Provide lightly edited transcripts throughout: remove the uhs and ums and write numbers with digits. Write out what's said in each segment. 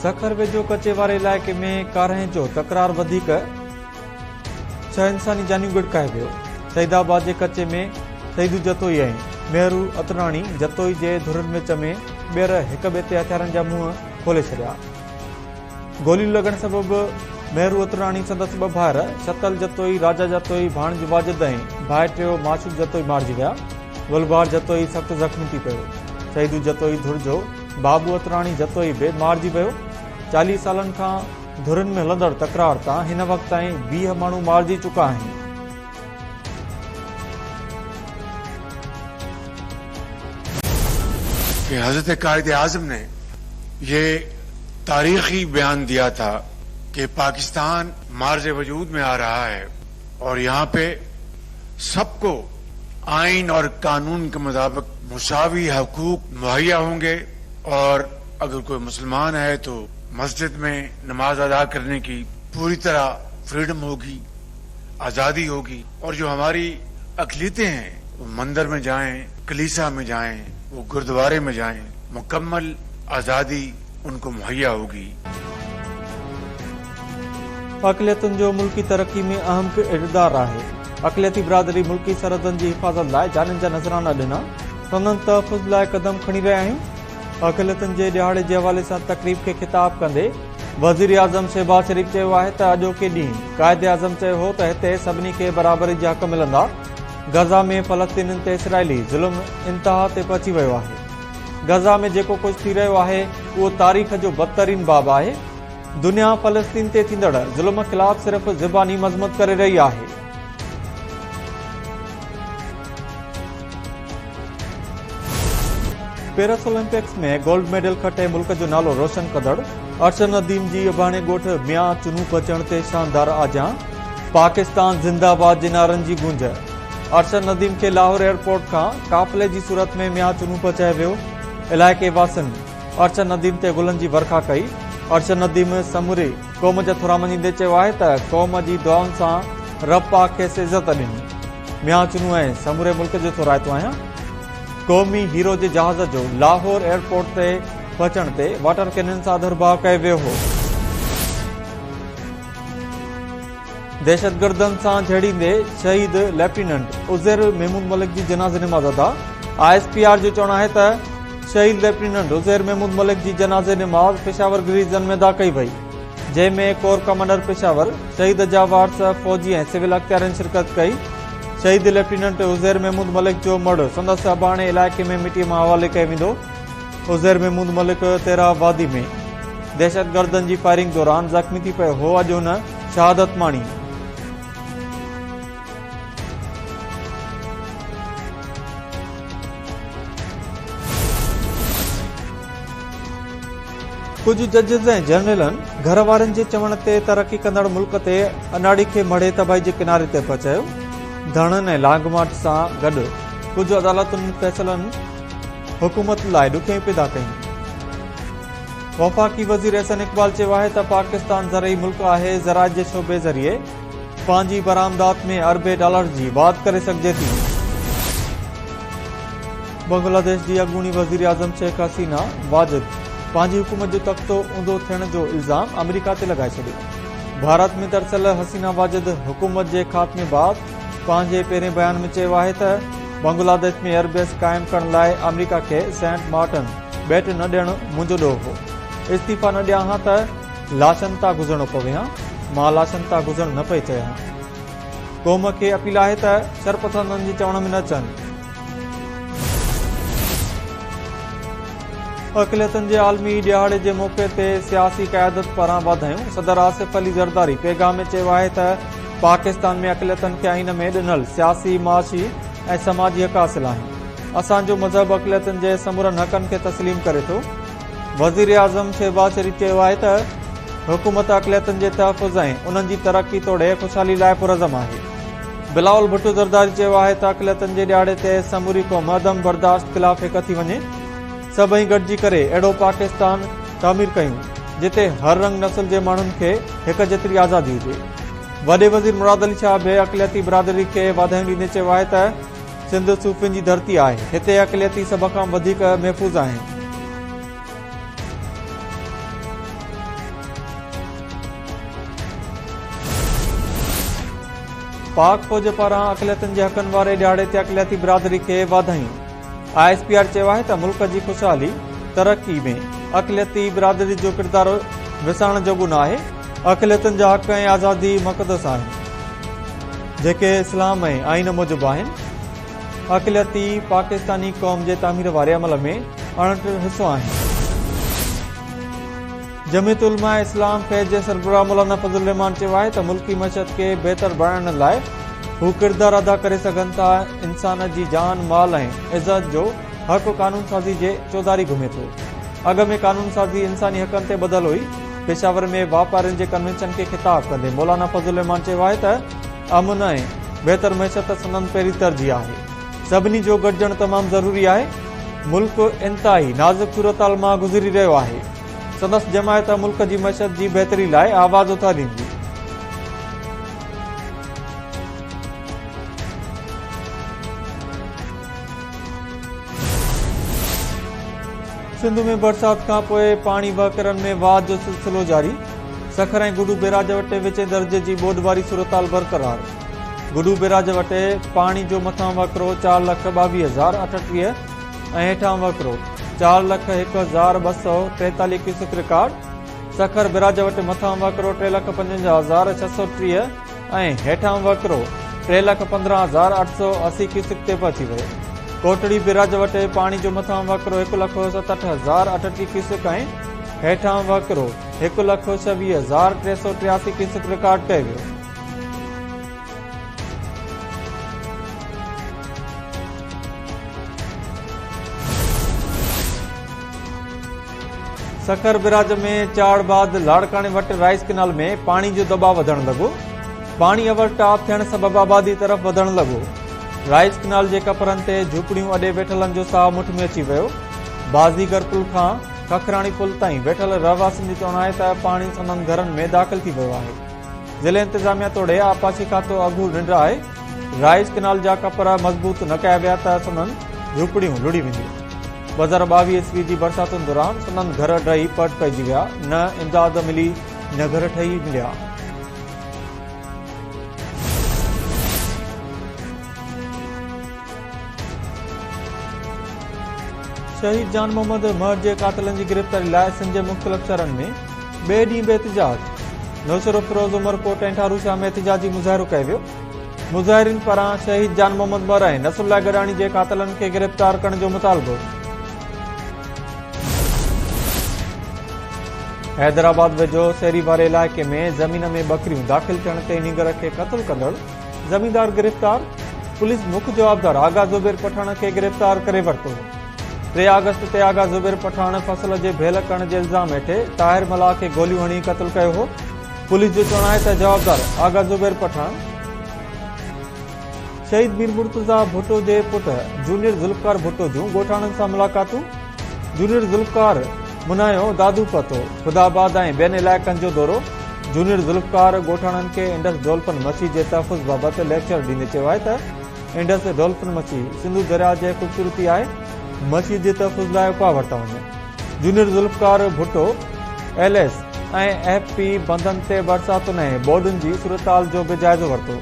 سکر ويجهو ڪچي واري علائقي ۾ ڪارنهن جو تڪرار وڌيڪ ڇهه انساني جانيون ڳڙڪائي ويو. سعيد آباد جي ڪچي ۾ سعيدو جتوئي ۽ مهرو عطراڻي جتوئي جي ڌرين وچ ۾ ٻيهر هڪ ٻئي تي هٿيارن جا منهن کولي ڇڏيا. گوليون لڳڻ سبب مهرو عطراڻي سندس ٻه ڀائر شتل جتوئي، راجا جتوئي، ڀاڻج واجد ۽ ڀائٽيو معشوق جتوئي مارجي ويا. گلبهار جتوئي سخت زخمي ٿي پيو. سعيدو جتوئي ڌر جو بابو عطراڻي جتوئي به مارجي ويو. 40 سالن کان ڌرين ۾ هلندڙ تڪرار تان هن وقت تائين 20 ماڻهو مارجي چڪا آهن. ڪه حضرت قائد اعظم ني يه تاريخي بيان ديا ٿا ڪه پاڪستان معرض وجود مين آ رها هي اور يهان پي سب ڪو آئين اور قانون ڪي مطابق مساوي حقوق مهيا هونگي اور اگر ڪوئي مسلمان هي تو مسجد مين نماز ادا ڪرني ڪي پوري طرح فريڊم هوگي آزادي هوگي اور جو هماري اقليتين هين وو مندر مين جائين ڪليسا مين جائين وو گردواري مين جائين مڪمل آزادي ان ڪو مهيا هوگي. اقليتن جو ملڪي ترقي ۾ اهم ڪردار آهي، اقليتي برادري ملڪي سرحدن جي حفاظت لاء جانين جا نذرانا ڏنا، سندن تحفظ لاء قدم کڻي رهيا آهيون. اقليتن جي ڏهاڙي جي حوالي سان تقريب کي خطاب ڪندي وزيراعظم شهباز شريف چيو آهي ته اڄوڪي ڏينهن قائداعظم چيو هو ته هتي سڀني کي برابري جا حق ملندا، غزه ۾ فلسطينين تي اسرائيلي ظلم انتها تي پهچي ويو آهي، غزه ۾ جيڪو ڪجهه ٿي رهيو آهي اهو تاريخ جو بدترين باب آهي، دنيا فلسطين تي ٿيندڙ ظلم خلاف صرف زباني مذمت ڪري رهي آهي. پيرس اولمپڪس ۾ گولڊ ميڊل کٽي ملڪ جو نالو روشن ڪندڙ ارشد نديم جي اباڻي ڳوٺ ميان چنو پهچڻ تي شاندار آجيان، پاڪستان زنده آباد جي نعرن جي گونج، ارشد نديم کي لاهور ايئرپورٽ کان قافلي جي صورت ۾ ميان چنو پهچايو ويو، علائقي واسين ارشد نديم تي گلن جي ورکا ڪئي، ارشد نديم سموري قوم جا ٿورا مڃيندي چيو آهي ته قوم جي دعائن سان رب پاڪ کيس عزت ڏني. ميان چنو ۽ سموري ملڪ جو ٿورائتو آهيان. قومي هيرو جي جهاز جو لاهور ايئرپورٽ تي پهچڻ تي واٽر ڪينن سان آڌرڀاء ڪيو ويو هو. دهشتگردن سان جهيڙيندي شهيد ليفٽيننٽ عزير محمود ملڪ جي جنازي نماز ادا. I S P R جو چوڻ آهي ته شهيد ليفٽيننٽ عزير محمود ملڪ جي جنازي نماز پشاور گريزن ۾ ادا ڪئي وئي. جنهن ۾ ڪور ڪمانڊر پشاور، شهيد جا وارث، فوجي ۽ سول اختيارين شرڪت ڪئي. شهيد ليفٽيننٽ عزير محمود ملڪ جو مڙهه سندس اباڻي علائقي ۾ مٽيء مان حوالي ڪيو ويندو. عزير محمود ملڪ تيراه وادي ۾ دهشتگردن جي فائرنگ دوران زخمي ٿي پيو هو، اڄ هن شهادت ماڻي. ڪجهه ججز ۽ جرنيلن گهر وارن جي چوڻ تي ترقي ڪندڙ ملڪ تي اناڙي کي مڙهي تباهي جي ڪناري تي پهچايو. ڌرڻن ۽ لانگ مارچ سان گڏ ڪجهه عدالتن فيصلن حڪومت لاء ڏکيائيون پيدا ڪيون. وفاقي وزير احسن اقبال چيو آهي ته پاڪستان زرعي ملڪ آهي، زراعت جي شعبي ذريعي پنهنجي برآمدات ۾ اربين ڊالرز جي واڌ ڪري سگهجي ٿي. بنگلاديش جي اڳوڻي وزيراعظم شيخ حسينه واجد پنهنجي حڪومت جو تختو اونڌو ٿيڻ جو الزام آمريڪا تي لڳائي ڇڏيو. ڀارت ۾ ترسيل حسينه واجد حڪومت جي خاتمي بعد پنهنجي پهرين بيان ۾ چيو آهي ته بنگلاديش ۾ ايئربيس قائم ڪرڻ لاء آمريڪا کي سينٽ مارٽن ٻيٽ نه ڏيڻ منهنجو ڏوهه هو، استعيفا نه ڏيان ها ته لاشن تان گذرڻو پوي ها، مان لاشن تان گذرڻ نه پئي چاهيان. قوم کي اپيل آهي ته شرپسندن جي چوڻ ۾ نه اچن. اقليتن جي عالمي ڏهاڙي جي موقعي تي سياسي قيادت پاران واڌايون، صدر آصف علي زرداري پيغام ۾ چيو آهي ته پاڪستان ۾ اقليتن کي آئين ۾ ڏنل سياسي، معاشي ۽ سماجي حق حاصل آهن، اسان جو مذهب اقليتن جي سمورن حقن کي تسليم ڪري ٿو. وزيراعظم شهباز شريف چيو آهي ته حڪومت اقليتن جي تحفظ ۽ انهن جي ترقي توڙي خوشحالي لاء پرعزم آهي. بلاول ڀٽو زرداري چيو آهي ته اقليتن جي ڏهاڙي تي سموري قوم عدم برداشت خلاف هڪ ٿي وڃي، سڀئي گڏجي ڪري اهڙو پاڪستان تعمير ڪيون جتي هر رنگ نسل جي ماڻهن کي هڪ جيتري آزادي هجي. وڏي وزير مراد علي شاهه به اقليتي برادري کي واڌايون ڏيندي چيو آهي ته سنڌ صوفين جي ڌرتي آهي، هتي اقليتي سڀ کان وڌيڪ محفوظ آهن. پاڪ فوج پاران اقليتن جي حقن واري ڏهاڙي تي اقليتي برادري کي واڌايون. I S P R چيو آهي ته ملڪ جي خوشحالي، ترقي ۾ اقليتي برادري جو ڪردار وسارڻ جوڳو نه آهي، اقليتن جا حق ۽ آزادي مقدس آهن، جيڪي اسلام ۽ آئين موجب آهن، اقليتي پاڪستاني قوم جي تعمير واري عمل ۾ اڻٽر حصو آهن. جمعيت علماء اسلام فيض جي سربراهه مولانا فضل الرحمان چيو آهي ته ملڪي معيشت کي بهتر بڻائڻ لاء هو ڪردار ادا ڪري سگهن ٿا، انسان جي جان، مال ۽ عزت جو حق قانونسازي جي چوڌاري گهمي ٿو، اڳ ۾ قانونسازي انساني حقن تي ٻڌل هئي، پشاور ۾ واپارين جي ڪنوينشن کي خطاب ڪندي مولانا فضل الرحمان چيو آهي ته امن ۽ بهتر معيشت سندن پهرين ترجيح آهي، سڀني جو گڏجڻ تمام ضروري آهي، ملڪ انتهائي نازڪ صورتحال مان گذري رهيو آهي. سندس جماعت ملڪ جي معيشت جي بهتري لاء آواز اٿاريندي. سنڌ ۾ برسات کانپوء پاڻي وهڪرن ۾ واڌ جو سلسلو جاري، سکر ۽ گڊو بيراج وٽ وچين درجي جي ٻوڏ واري صورتحال برقرار، گڊو بيراج وٽ پاڻي جو مٿان وهڪرو 4,22,038 ۽ هيٺان وهڪرو 4,01,243 ڪيوسڪ رڪارڊ، سکر بئراج وٽ مٿان وهڪرو 3,55,630 ۽ هيٺان وهڪرو 3,15,880 ڪيوسڪ تي پهچي ويو. ڪوٽڙي بئراج وٽ پاڻي جو مٿان وهڪرو 1,67,038 ڪيوسڪ ۽ هيٺان وهڪرو 1,26,383 ڪيوسڪ رڪارڊ ڪيو ويو. سکر بئراج ۾ چاڙهه بعد لاڙڪاڻي وٽ رائيس ڪئنال ۾ پاڻي جو دٻاء وڌڻ لڳو، پاڻي اوور ٽاپ ٿيڻ سبب آبادي طرف وڌڻ لڳو، رائيس ڪئنال جي ڪپرن تي جهوپڙيون اڏي ويٺلن جو ساهه مٺ ۾ اچي ويو، بازيگر پل کان ککراڻي پل تائين ويٺل رهواسين جو چوڻ آهي ته پاڻي سندن گهرن ۾ داخل ٿي ويو آهي. ضلعي انتظاميا توڙي آبپاشي کاتو اگهور ننڊ آهي، رائيس ڪئنال جا ڪپر مضبوط نه ڪيا ويا ته سندن جهوپڙيون لڙهي وينديون. 2022 عيسوي جي برساتن دوران سندن گهر ڊهي پٽ پئجي ويا، نه امداد ملي نه گهر ٺهي مليا. شهيد جان محمد مهر جي قاتلن جي گرفتاري لاء سنڌ جي مختلف شهرن ۾ ٻئي ڏينهن به احتجاج، نوشهروفيروز، عمرڪوٽ ۽ ٺاروشاه ۾ احتجاجي مظاهرو ڪيو ويو، مظاهرين پاران شهيد جان محمد مهر ۽ نصرالله گڏاڻي جي قاتلن کي گرفتار ڪرڻ جو مطالبو. حيدرآباد ويجهو سيري واري علائقي ۾ زمين ۾ ٻڪريون داخل ٿيڻ تي نينگر کي قتل ڪندڙ زميندار گرفتار، پوليس مک جوابدار آغا زبير پٺاڻ کي گرفتار ڪري ورتو. 3 آگسٽ تي آغا زبير پٺاڻ فصل جي ڀيل ڪرڻ جي الزام هيٺ طاهر ملاح کي گوليون هڻي قتل ڪيو هو. پوليس جو چوڻ آهي ته جوابدار آغا زبير پٺاڻ شهيد مير مرتضيٰ ڀٽو جي پٽ جونيئر ذوالفقار ڀٽو جون ڳوٺاڻن سان ملاقاتون، جونيئر ذوالفقار منايو دادو پهتو، خدا آباد ۽ ٻين علائقن جو دورو، جونيئر ذوالفقار ڳوٺاڻن کي انڊس ڊولفن مڇي جي تحفظ بابت ليڪچر ڏيندي چيو آهي ته انڊس ڊولفن مڇي سنڌو درياء جي خوبصورتي آهي، مڇي جي تحفظ لاء اپاء ورتا وڃن. Junior Zulfiqar Bhutto L S ۽ F P بندن تي برساتن ۽ ٻوڏن جي صورتحال جو به جائزو ورتو.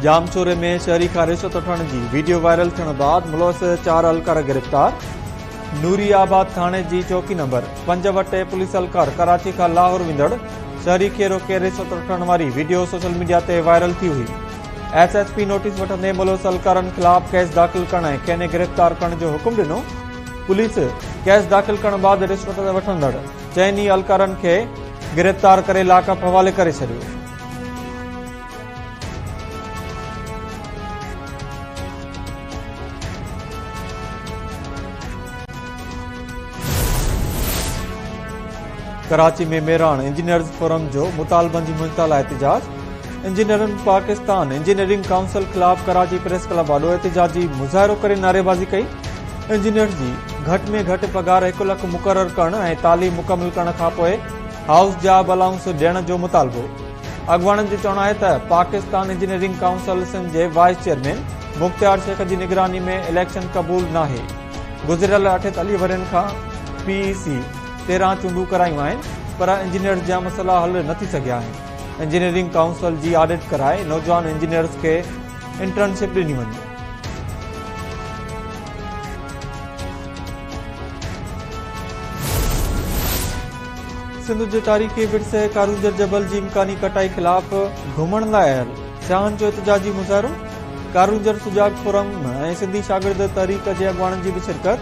ڄامشوري ۾ شهري کان رشوت وٺڻ جي ويڊيو وائرل ٿيڻ بعد ملوث 4 اهلڪار گرفتار، نوري آباد ٿاڻي جي چوڪي نمبر 5 وٽ پوليس اهلڪار ڪراچي کان لاهور ويندڙ شهري کي روڪي رشوت وٺڻ واري ويڊيو سوشل ميڊيا تي وائرل ٿي هئي. ايس ايس پي نوٽيس وٺندي ملوث اهلڪارن خلاف ڪيس داخل ڪرڻ ۽ کين گرفتار ڪرڻ جو حڪم ڏنو. پوليس ڪيس داخل ڪرڻ بعد رشوت وٺندڙ چئني اهلڪارن کي گرفتار ڪري لاڪپ حوالي ڪري ڇڏيو. ڪراچي ۾ ميراڻ انجنيئرز فورم جو مطالبن جي مڃتا لاء احتجاج، انجنيئرن پاڪستان انجنيئرنگ ڪائونسل خلاف ڪراچي پريس ڪلب آڏو احتجاجي مظاهرو ڪري نعريبازي ڪئي، انجنيئرز جي گهٽ ۾ گهٽ پگهار 1 لک مقرر ڪرڻ ۽ تعليم مڪمل ڪرڻ کانپوء هائوس جاب الائونس ڏيڻ جو مطالبو. اڳواڻن جو چوڻ آهي ته پاڪستان انجنيئرنگ ڪائونسل سنڌ جي وائيس چيئرمين مختيار شيخ جي نگراني ۾ اليڪشن قبول ناهي، گذريل 48 ورهين کان پي اي سي 13 چونڊون ڪرايون آهن پر انجنيئرز جا مسئلا حل نه ٿي سگهيا آهن، انجنيئرنگ ڪائونسل جي آڊٽ ڪرائي نوجوان انجنيئرز کي انٽرنشپ ڏني وڃي. سنڌ جي تاريخي ورثي ڪارونجهر جبل جي امڪاني ڪٽائي خلاف گهمڻ لاء آيل سياحن جو احتجاجي مظاهرو، ڪارونجهر سجاڳ فورم ۽ سنڌي شاگرد تحريڪ جي اڳواڻن جي به شرڪت،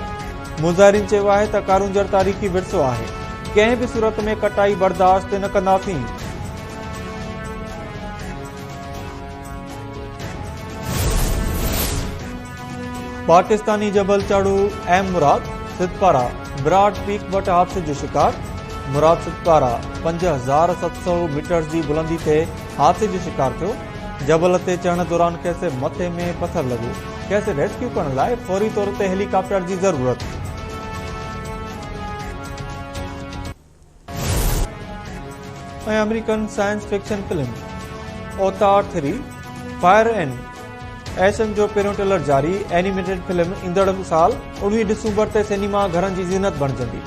مظاهرين چيو آهي ته ڪارونجهر تاريخي ورثو آهي، ڪنهن به صورت ۾ ڪٽائي برداشت نه ڪنداسين. پاڪستاني جبل چاڙهو ايم مراد ستپارا براڊ پيڪ وٽ حادثي جو شڪار، مراد ستپارا 5700 ميٽرز جي بلندي تي حادثي جو شڪار ٿيو، جبل تي چڙهڻ دوران کيس مٿي ۾ پٿر لڳو، کيس ريسڪيو ڪرڻ لاء فوري طور تي هيلي ڪاپٽر جي ضرورت. ۽ American science fiction film Avatar 3 fire and ash جو پهريون ٽريلر جاري، اينيميٽيڊ فلم ايندڙ سال 19 ڊسمبر تي سئنيما گهرن جي زينت بڻجندي.